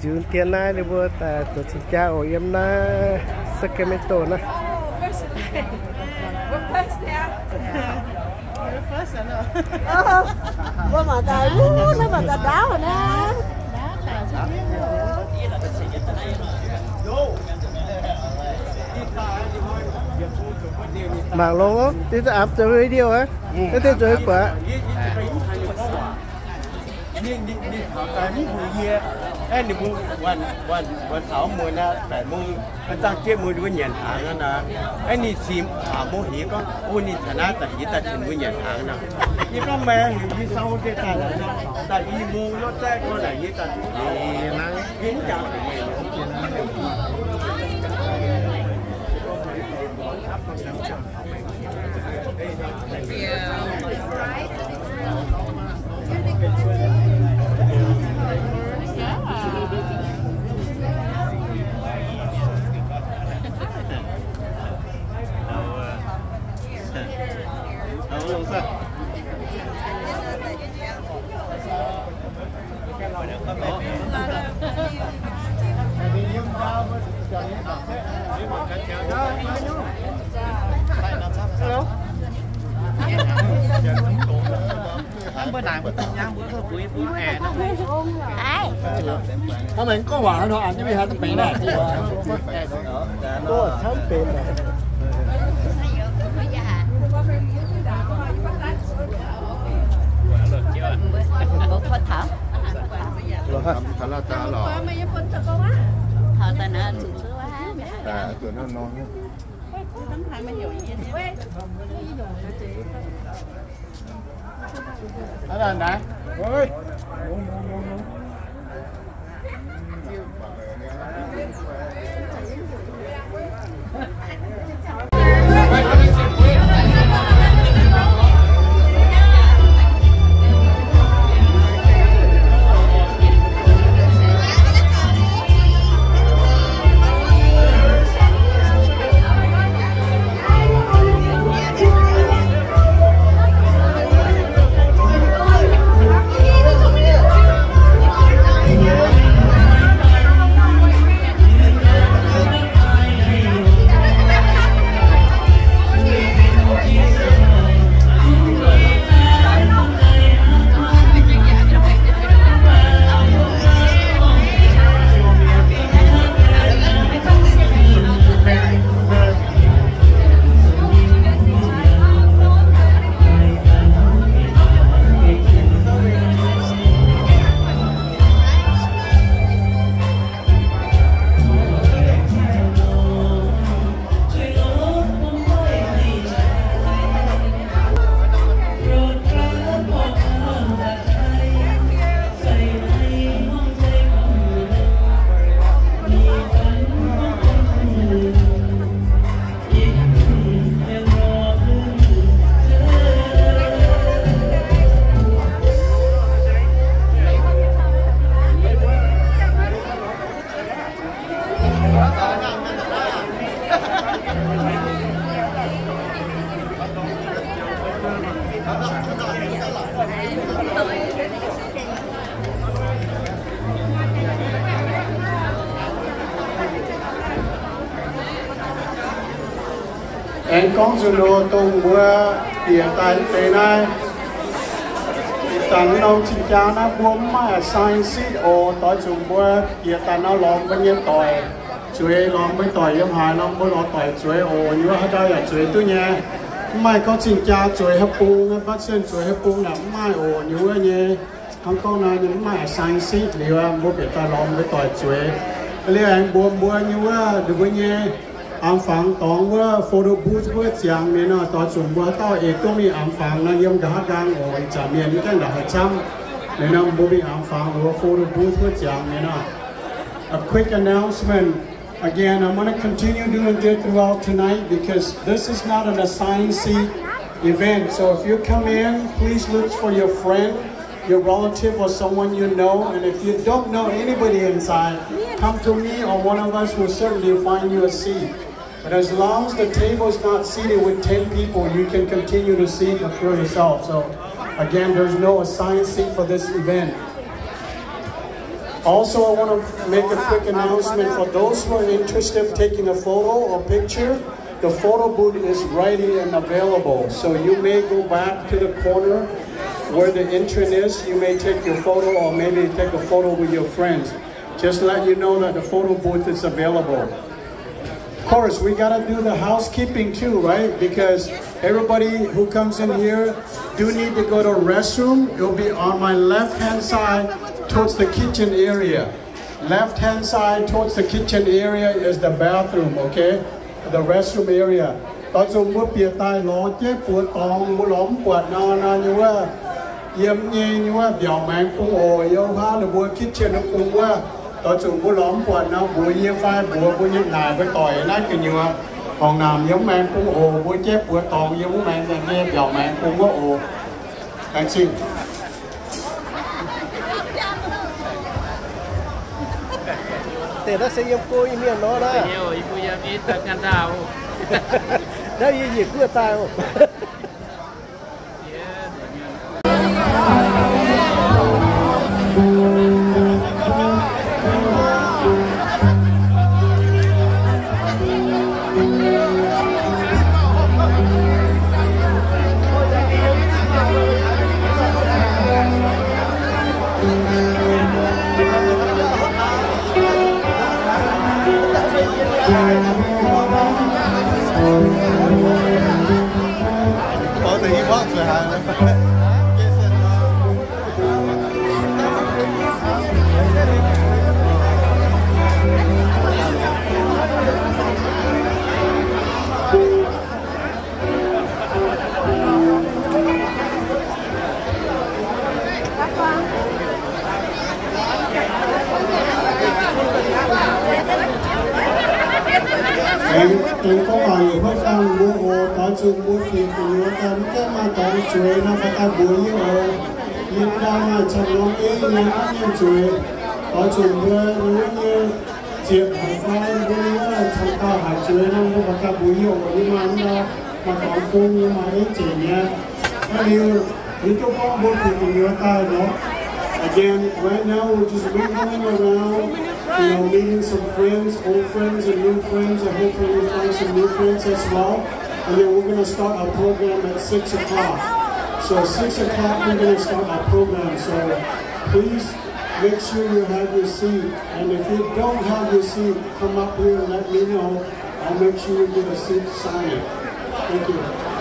Ziux dien naaiv ninh mbuo daaih zoux cing-jaa oc, yiem naaiv Sacramento naaiv. Mbuo mangc gaax, wuov naaiv mangc gaax ndaauv naaiv. Mangc longx, deix za'gengh zoux video aqv, naaiv deix zoux buatc. Ninh, ninh, ninh taux daaih mv mbuox yie, aeqv, ninh mbuo, wuov, wuov, wuov taux muonz naaiv, baeqc mungv, zangh jienv mbuo nyanc hnaangx nor, aeqv, ninh cingx aac mbuo heuc gorngv, o, ninh taux naaiv daaih heuc daaih tengx mbuo nyanc hnaangx nor. Yie gorngv meih heuc yie sau se daaih naaic, daaih i mungv lotv zaeqv gorngv naaic yie daaih, yie mv jangx. Hello. Aengx gorngv zuqc loz dongh mbuo bieqc daaih deix naaiv, ih zanc norm cing-jaa naaiv mbuo mv maaih assigned seat oc. Doix zuqc mbuo bieqc daaih nor lorz mbuo nyei doic zueiz, lorz mbuo doic yiem haaix nor mbuo lorz doic zueiz oc. Nyei wuov haaix dauh yaac zueiz duqv nyei. Mv maaih gorngv cing-jaa zueiz haaix bung, mbatv sienh zueiz haaix bung naaic mv maaih oc. Nyei wuov nyei hnangv gorngv naaiv nyei mv maaih assigned seat liuz, mbuo bieqc daaih lorz mbuo doic zueiz. Liuz aengx mbuox mbuo nyei wuov, ninh mbuo nyei aamx fangx dorngx wuov photo booth wuov ziangx mienh nor, doix zuqc mbuo haaix dauh eix duqv mingh aamx fangx nor, yiem nqa'haav nqaang oc. Ih zanc mienh mv gaengh ndongc haaix camv. Liuz nor mbuo mingh aamx fangx wuov photo booth wuov ziangx mienh nor. A quick announcement. Again, I'm gonna continue doing this throughout tonight because this is not an assigned seat event. So if you come in, please look for your friend, your relative, or someone you know. And if you don't know anybody inside, come to me or one of us will certainly find you a seat. But as long as the table is not seated with ten people, you can continue to seat for yourself. So again, there's no assigned seat for this event. Also, I want to make a quick announcement for those who are interested in taking a photo or picture. The photo booth is ready and available, so you may go back to the corner where the entrance is. You may take your photo or maybe take a photo with your friends. Just let you know that the photo booth is available. Of course, we gotta do the housekeeping too, right? Because everybody who comes in here do need to go to restroom. It'll be on my left-hand side towards the kitchen area. Left-hand side towards the kitchen area is the bathroom, okay? The restroom area. Doix zuqc mbuo bieqc daaih lorz jienv buoz dorngx, mbuo lorz mv buatc nor, nor nyei wuov, yiem nyei nyei wuov mbiaauc maengx bung oc. Yiem haav ninh mbuo kitchen wuov bung wuov, doix zuqc mbuo lorz mv buatc nor, mbuox yie fai mbuox mbuo nyei naaic mbuo doic naaiv gu'nyuoz. Horngc naamh yiem mv maengx bung oc, mbuo jienv buoz dorngx yiem mv maengx nyei mbiaauc maengx bung wuov oc. Laengz zingh. Deix naaiv se yiem go Iu-Mienh nor naaiv. Naaiv yie nyiec guoqv daaih oc. Aengx gorngv waac yietc hnoi dangh mbuo oc, doix zuqc mbuo bieqc gu'nyuoz daaih mv gaengh maaih dorngx zueiz nor, fai daaih mbuox yie oc. Yie daaih maaih caux norm ei nyei maiv mienh zueiz, doix zuqc mbuo nyei wuov nyei ziepc haic fai mbuo nyei wuov caux dauh haic zueiz nor, mbuo fai daaih mbuox yie oc. Yie maaih mv ndau, maaih dorngx fong nyei, maaih ei zeic nyei. Hnangv liuz, yie duqv gorngv mbuo bieqc gu'nyuoz daaih nor. Again, right now we're just mingling around, you know, meeting some friends, old friends and new friends, and hopefully you find some new friends as well. And then we're gonna start our program at six o'clock. So six o'clock we're gonna start our program. So please make sure you have your seat. And if you don't have your seat, come up here and let me know. I'll make sure you get a seat to sign it. Thank you.